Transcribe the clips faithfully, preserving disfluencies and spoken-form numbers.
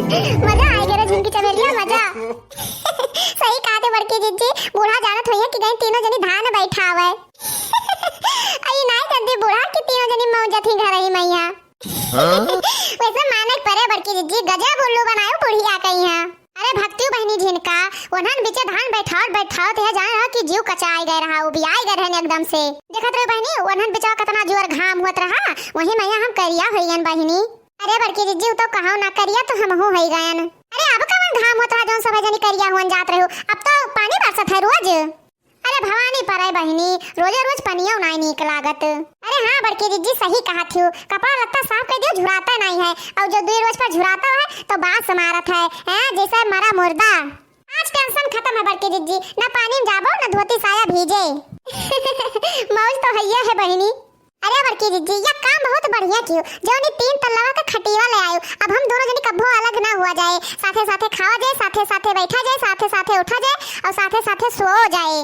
मजा आइ गया रे झिनकी चमेलिया, मजा। सही कहा थे बड़की जिज्जी, बूढ़ा जानत होइहैं कि गई तीनों जनी धान बैठावै। अई नाहीं जानती बूढ़ा कि तीनों जनी मौजत ही घर ही मैया। हाँ? वैसे मानक परे बड़की जिज्जी, गजब उल्लू बनायो बुढ़िया कइहाँ। अरे भक्तियो बहिनी झिनका, ओन्हन बिचे धान बैठावत बैठावत यह जान रहा कि जीव कचाइ गए रहा, उबियाइ गए रहन एकदम से। देखत रहे बहिनी, ओन्हन बिचवा कतना जोर घाम होत रहा, वही मैया हम करिया होइयन बहिनी। अरे बड़की जिज्जी, उ तो कहो ना करिया, तो हमहू होई गयन। अरे अब कवन घाम होत रहा, जौन सभे जनी करिया हुअन जात रहो, अब तो पानी बरसत है रोज। अरे भवानी परे बहिनी, रोजे रोज पनियो नाई नीक लागत। अरे हाँ बड़की जिज्जी, सही कहा थियो, कपड़ा लत्ता साफ कर दियो, झुराता नाई है, और जो दुई रोज पर झुराता है तो बास मारत है, हैं, जैसे मरा मुर्दा। आज tension खतम है बड़की जिज्जी, ना पानी में जाबो ना धोती साया भीजे। मौज तो हैया है बहिनी। अरे बड़की जिज्जी, यह काम बहुत बढ़िया कियो, जौनी तीन तल्लवा का खटिया ले आयो। अब हम दोनों जनी कब्बो अलग ना हुआ जाए, साथे साथे खावा जाए, साथे साथे बैठा जाए, साथे साथे उठा जाए और साथे साथे सो जाए।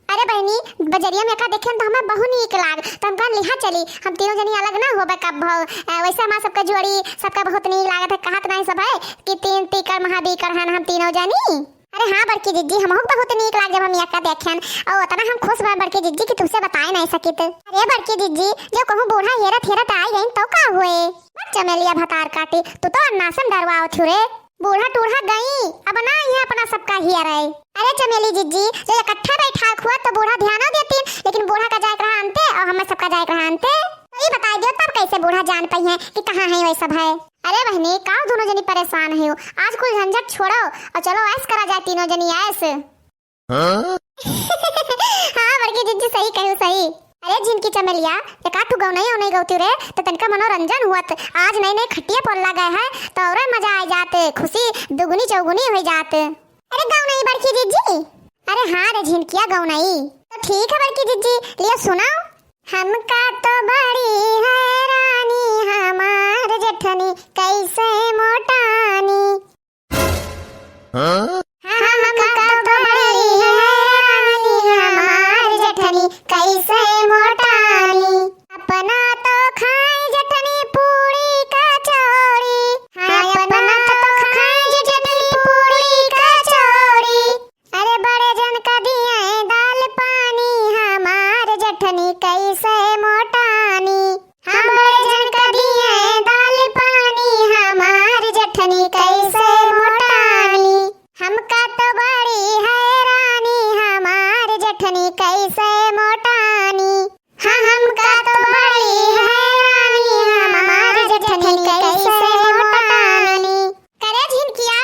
अरे बहिनी, बजरिया में का देखेन तो हमें बहुत नीक लाग, तो हम कहन लिहा चली, हम तीनों जनी अलग ना होबे कब्बो। अ, वैसे हमार सबका जोड़ी सबका बहुत नीक लागत है, कहत नहीं सब है कि तीन तीकर महाबीकर हन हम तीनों जनी। अरे हाँ बड़की जिज्जी, हमहू के बहुत नीक लाग जब हम यक्का देखेन। और उतना हम खुश बा बड़की जिज्जी कि तुमसे बताए नहीं सकित। अरे बड़की जिज्जी, जो कहूँ बूढ़ा हेरत हेरत आई गईन तो का हुए? बस चमेलिया भतार काटी, तू तो अन्नासम डरवाओ थू रे। बूढ़ा टूढ़ा गई, अब ना यहाँ अपना सबका हियर है। अरे चमेली जिज्जी, जो इकट्ठा बैठा हुआ तो बूढ़ा ध्यानो देतीन, लेकिन बूढ़ा का जाए के रहा अंते और हमें सबका जाए के रहा अंते। तो ये बताई दियो तब कैसे बूढ़ा जान पाई है कि कहाँ है वही सब है। अरे बहनी, काउ दोनों जनी परेशान है हो? आज कुल झंझट छोड़ो और चलो ऐश करा जाए तीनों जनी ऐश। हाँ? हाँ बड़की जिज्जी, सही कहू सही। अरे झिनकी चमेलिया, एक आठ ठो गौनई औनई गौती रे, तो तनका मनोरंजन हुअत। आज नई नई खटिया पर लगा है, तो और मजा आ जात, खुशी दुगुनी चौगुनी हो जात। अरे गौनई बड़की जिज्जी। अरे हाँ रे झिनकिया गौनई। तो ठीक है बड़की जिज्जी, लिया सुनाओ। हमका तो बड़ी हैरानी हमार जेठनी कैसे मोटानी। हाँ? हमका तो बड़ी हैरानी हमार जेठनी कैसे मोटानी। अपना तो खाई जेठनी पूरी कचौड़ी। हाँ, अपना तो खाई जेठनी पूरी कचौड़ी। अरे बड़े जन का दिए दाल पानी, हमार जेठनी कैसे मोटानी। हम बड़े जन का दिए दाल पानी, हमार जेठनी कैसे मोटानी। हमका तो बड़ी हैरानी, हमार जेठनी कैसे मोटानी। हाँ, हमका तो बड़ी हैरानी, हमार जेठनी कैसे मोटानी। करे झिनकिया,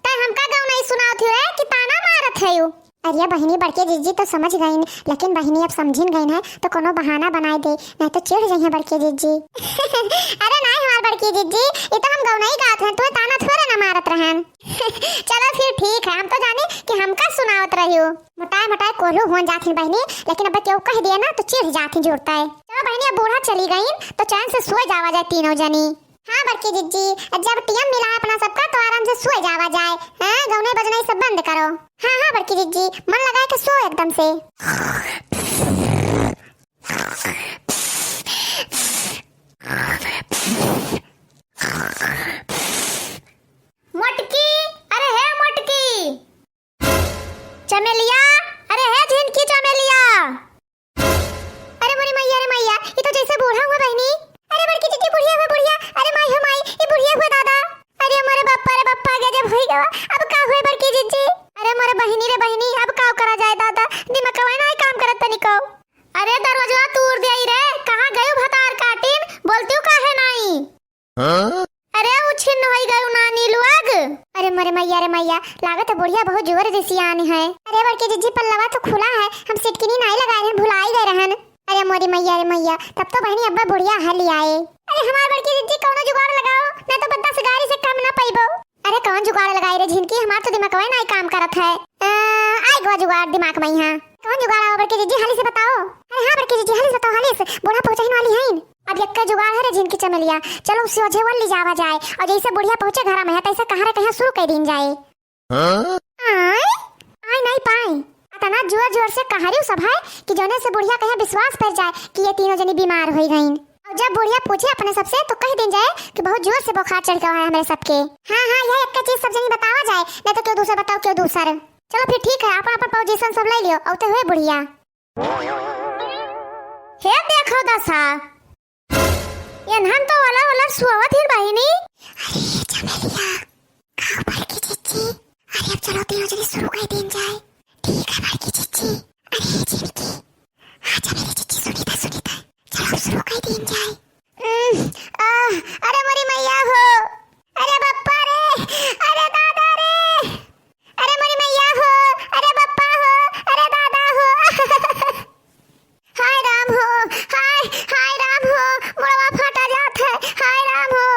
तै हमका गौनई सुनावत हियो रे कि ताना मारत हियो? अरे बहिनी, बड़के जिज्जी तो समझ गईन, लेकिन बहिनी अब समझिन गईन है तो कोनो बहाना बनाए दे, नहीं तो चिढ़ जइहें बड़के जिज्जी। अरे नाहीं हमार बड़की जिज्जी, ये तो हम गौनई गावत रहन, तू ताना थोड़े ना मारत रहन। चलो फिर ठीक है, हम तो जाने कि हमका सुनावत रहियो। मोटाए मोटाए कोल्हू हुअन जात हिन बहिनी, लेकिन अब केहू कह दिए ना तो चिढ़ जात हिन जुरताए। चलो बहिनी, अब बूढ़ा चली गईन तो चैन से सोए जावा जाए तीनों जनी। हाँ बड़की जिज्जी, जब टीएम मिला है अपना सबका तो आराम से सोए जावा जाए। हाँ, गौनई बजनई सब बंद करो। हाँ हाँ बड़की जिज्जी, मन लगाए के सो एकदम से। मोटकी, अरे हे मोटकी। चमेलिया, अरे हे झिनकी चमेलिया। अरे मोरी मैया रे मैया, ई तो जैसे बूढ़ा हुआ बहिनी। अरे बड़की जिज्जी, बुढ़िया हुआ बुढ़िया। अरे माई हो माई, ई बुढ़िया हुआ दादा। अरे मोरे बप्पा रे बप्पा, गजब होई गवा। अब का हुए बड़की जिज्जी? अरे मोरे बहिनी रे बहिनी, अब का करा जाए दादा, दिमागवा ना काम करत तनिको। अरे दरवाजवा तूर दे आई रे, कहाँ गयो भतार काटिन, बोलतियो काहे नाई? हाँ? अरे उ छिन्न होई गयो नानी लोग। अरे मोरे मैया रे मैया, लागत है बुढ़िया बहुत जोर से सियान है। अरे बड़की जिज्जी, पल्लवा तो खुला है, हम सिटकिनी नाई लगाए रहन, भुलाई गए रहन। अरे मोरी मैया रे मैया, तब तो बहिनी अब्बा बुढ़िया हली आए। अरे हमार बड़की जिज्जी, कौनो जुगाड़ लगाओ, ना तो बद्दा से गारी से काम ना पाइबो। अरे कौन जुगाड़ लगाई रे झिनकी, हमार तो दिमागवा नाई काम करत है। अ, आई गवा जुगाड़ दिमाग में यहाँ। कौन जुगाड़ आओ बड़की जिज्जी, हाली से बताओ। अरे हाँ बड़की जिज्जी, हाली से बताओ, हाली से। बूढ़ा पहुँचहिन वाली हईन। अब यक्का जुगाड़ है रे झिनकी चमेलिया, चलो उसे ओझे वर ले जावा जाए और जैसे बुढ़िया पहुँचे घरा में है तैसे कहाँ रे कहाँ शुरू कर दीन जाए। हाँ? आय, आय नहीं पाए। अतना जोर जोर से कहा रही सब है कि जौने से बुढ़िया कहे विश्वास पर जाए कि ये तीनों जनी बीमार हो गईन। और जब बुढ़िया पूछे अपने सबसे तो कह दीन जाए कि बहुत जोर से बुखार चढ़ गवा है हमरे सबके। हाँ, हाँ, यह एक चीज सब जनी बतावा जाए, नहीं तो केहू दूसर बताओ, केहू दूसर। चलो फिर ठीक है, अपन अपन position सब ले लियो, औते हुए बुढ़िया। हे देखो दशा, एनहन तो ओलर ओलर सोवत हिन बहिनी। अरे चमेलिया, का बड़की जिज्जी? अरे अब चलो तीनों जनी शुरू कर दीन जाए। ठीक है बड़की जिज्जी। अरे झिनकी, हाँ चमेली जिज्जी, सुनी था, सुनी था। चलो अब शुरू कर दीन जाए। उम, आ, अरे मोरी मैया हो, अरे बप्पा रे, अरे दादा रे, अरे मोरी मैया हो, अरे बप्पा हो, अरे दादा हो। हाय राम हो, हाय, हाय राम हो, मुड़वा फाटा जात है, हाय राम हो।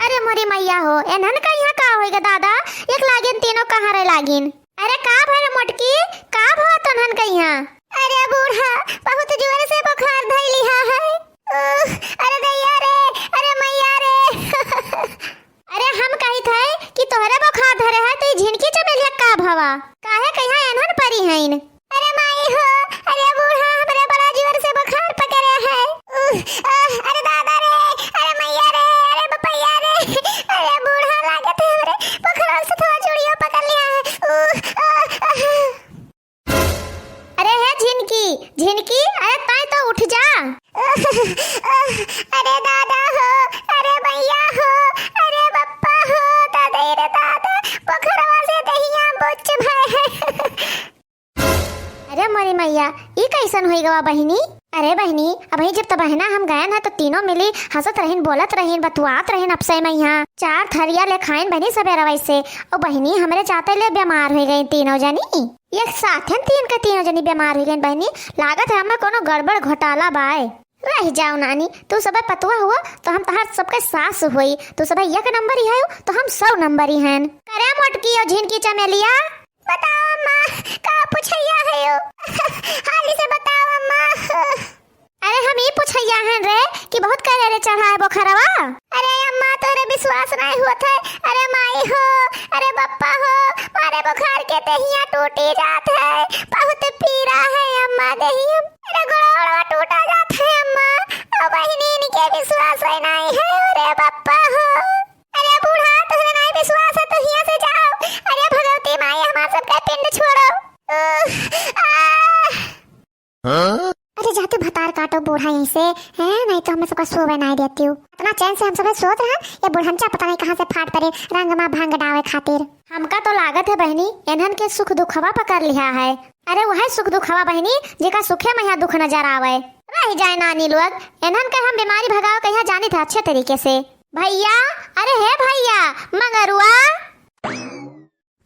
अरे मोरी मैया हो, एनहन का यहाँ का होइगा दादा? एक लागिन तीनों कहाँ रे लागिन? अरे का भय रे मोटकी, का भवा तोनहन का यहाँ? अरे बूढ़ा, बहुत जोर से बुखार धइलिहा है। उह, अरे दैया रे, अरे मैया रे। अरे हम कहित है कि तोहरे बुखार धरे है तो ई झिनकी चमेलिया का भवा? काहे कहिया एनहन परी हईन? अरे माई हो, अरे बूढ़ा, हमरे बड़ा जोर से बुखार पकड़े है। उह, आह, अरे दादा रे, अरे मैया रे, अरे बपैया रे, अरे बूढ़ा लागत है हमरे बुखार से थोड़ा चूड़ियों पकड़ लिया है। उह, आह, आह। अरे हे झिनकी, झिनकी, अरे तैं तो उठ जा। अरे दादा हो, अरे मैया हो, अरे बप्पा हो, दादा रे दादा, पोखरवा से दहिया बुच्च भय है। अरे मोरी मैया, ई कैसन होई गवा बहिनी? अरे बहिनी, अबही जब तबहिना हम गयन है तो तीनों मिली हंसत रहिन, बोलत रहिन, बतुआत रहिन, अपसे में यहाँ चार थरिया ले खाइन बहिनी सबेरवै से। ओ बहिनी, हमरे जाते ले बीमार हुई गई तीनों जनी। एक साथन तीन के तीनों जनी बीमार हुई गईन बहिनी। लागत है हमें कोनो गड़बड़ घोटाला बाय। रह जाओ नानी, तू सबे पतुआ हुआ तो हम तहार सबके सास हुई। तू सबे एक नंबर ही है तो हम सौ नंबर ही हैं। करे मोटकी और झिनकी चमेलिया। बताओ अम्मा, का पूछैया है यो? हाली से बताओ अम्मा। अरे हम ई पूछैया हैं रे कि बहुत करे रे चढ़ाए बोखरवा। अरे अम्मा तोरे विश्वास नहीं हुआ था। अरे माई हो, अरे बप्पा हो, मारे बुखार के देहिया टूटी जात है, बहुत पीरा है अम्मा देहिया। अरे गोड़वा टूटा जात है अम्मा, ओ बहिनी इनके विश्वास है नहीं है। अरे बप्पा हो, अरे बूढ़ा तोहरे नहीं विश्वास है तो हिया से जाओ। अरे भगवती माई हमार सबके पिंड छोड़ो। उह, आह। अरे जाते भतार काटो बूढ़ा यहीं से, हैं? नहीं तो हमें सबका सोवे नहीं देती हूँ। इतना चैन से हम सब सोत रहा, ये बुढ़नचा पता नहीं कहाँ से फाट पड़े रंग मा भंग डावे खातिर। हमका तो लागत है बहिनी, एनहन के सुख दुखवा पकड़ लिहा है। अरे वह सुख दुखवा बहिनी, जेका सुखे में यहाँ दुख नजर आवे। रह जाए नानी लोग, एनहन के हम बीमारी भगावे कहिया जानी था अच्छे तरीके से। भैया, अरे हे भैया, मंगरुआ।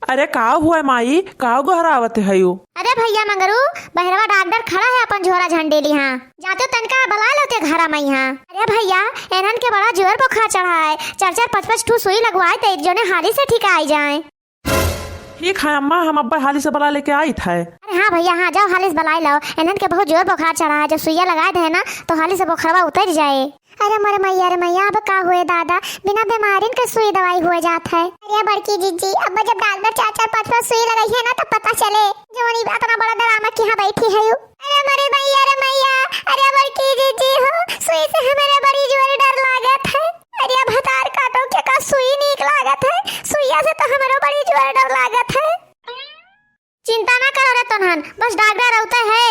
अरे का हुआ माई, का गोहरावत है यू? अरे भैया मंगरू, बहरवा डॉक्टर खड़ा है अपन झोरा झंडे लिहा। जाते तनका बलाय लेते घरा में यहाँ। अरे भैया, एनहन के बड़ा जोर बुखार चढ़ा है, चार चार पाँच पाँच ठू सुई लगवाए ते जोने हाली से ठीक आई जाए। ठीक है अम्मा, हम अब्बे हाली से बलाय लेके आइत है। अरे हाँ भैया, हाँ जाओ हाली से बलाय लाओ, एनहन के बहुत जोर बुखार चढ़ा है, जब सुइया लगाए दे ना तो हाली से बुखारवा उतर जाए। अरे मोरे मैया रे मैया, अब का हुए दादा, बिना बीमारिन के सुई दवाई हुए जात है। अरे बड़की जिज्जी, अब जब डॉक्टर चार चार पाँच पाँच सुई लगाई है ना, तब पता चले जवन ई इतना बड़ा ड्रामा किहाँ बैठी है यू। अरे मोरे मैया रे मैया, अरे बड़की जिज्जी हो, सुई से हमारे बड़ी जोर डर लागत है। अरे भतार काटो के का सुई नीक लागत है, सुइया से तो हमारो बड़ी जोर डर लागत है। चिंता ना करो रे तोनहन, बस डॉक्टर रहते है।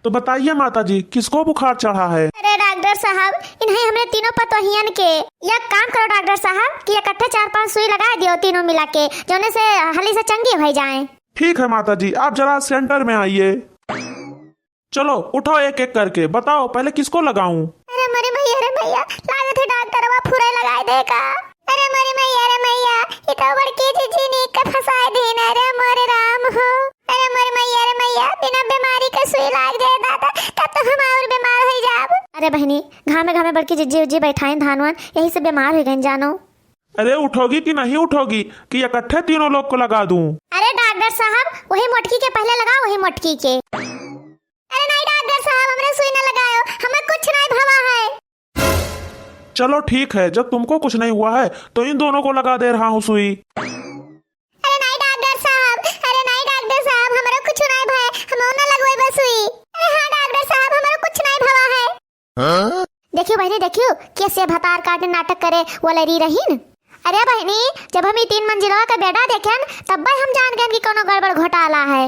तो बताइए माता जी, किसको बुखार चढ़ा है? अरे डॉक्टर साहब, इन्हें हमरे तीनों पतोहियन के। एक काम करो डॉक्टर साहब कि इकट्ठे चार पांच सुई लगा दियो तीनों मिला के, जोने से हली से चंगी हो जाए। ठीक है माता जी, आप जरा सेंटर में आइए। चलो उठो एक एक करके, बताओ पहले किसको लगाऊं? अरे मरे भैया रे भैया, लागत है डॉक्टरवा फुरे लगाए दे का। अरे मोरे मैया रे मैया, ई तो बड़की जिज्जी नीक के फंसाए दीन। अरे मोरे राम हो। अरे मोरे मैया रे मैया, बिना बीमारी के सुई लाग जाए दादा, तब तो हम और बीमार हो जाब। अरे बहिनी, घामे घामे बड़की जिज्जी उज्जी बैठाइन धान वान, यही से बीमार हो गइन जानो। अरे उठोगी कि नहीं उठोगी कि इकट्ठे तीनों लोग को लगा दूं? अरे डॉक्टर साहब, वही मोटकी के पहले लगाओ, वही मोटकी के। अरे नहीं डॉक्टर साहब, हमरे सुई न लगायो, हमें कुछ नहीं भवा है। चलो ठीक है, जब तुमको कुछ नहीं हुआ है तो इन दोनों को लगा दे रहा हूँ सुई। अरे नहीं डॉक्टर साहब, अरे नहीं डॉक्टर साहब, हमरो कुछ नहीं भय, हम ना लगवे बस सुई। अरे हाँ डॉक्टर साहब, हमरो कुछ नहीं भवा है। देखियो बहिनी, देखियो, कैसे भतार काटे नाटक करे वाला री रहीन। अरे बहिनी, जब हम ई तीन मंजिलवा का बेडा देखेन, तब्बे हम जान गएन कि कौनो गड़बड़ घोटाला है।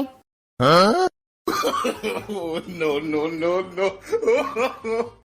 No, no, no, no।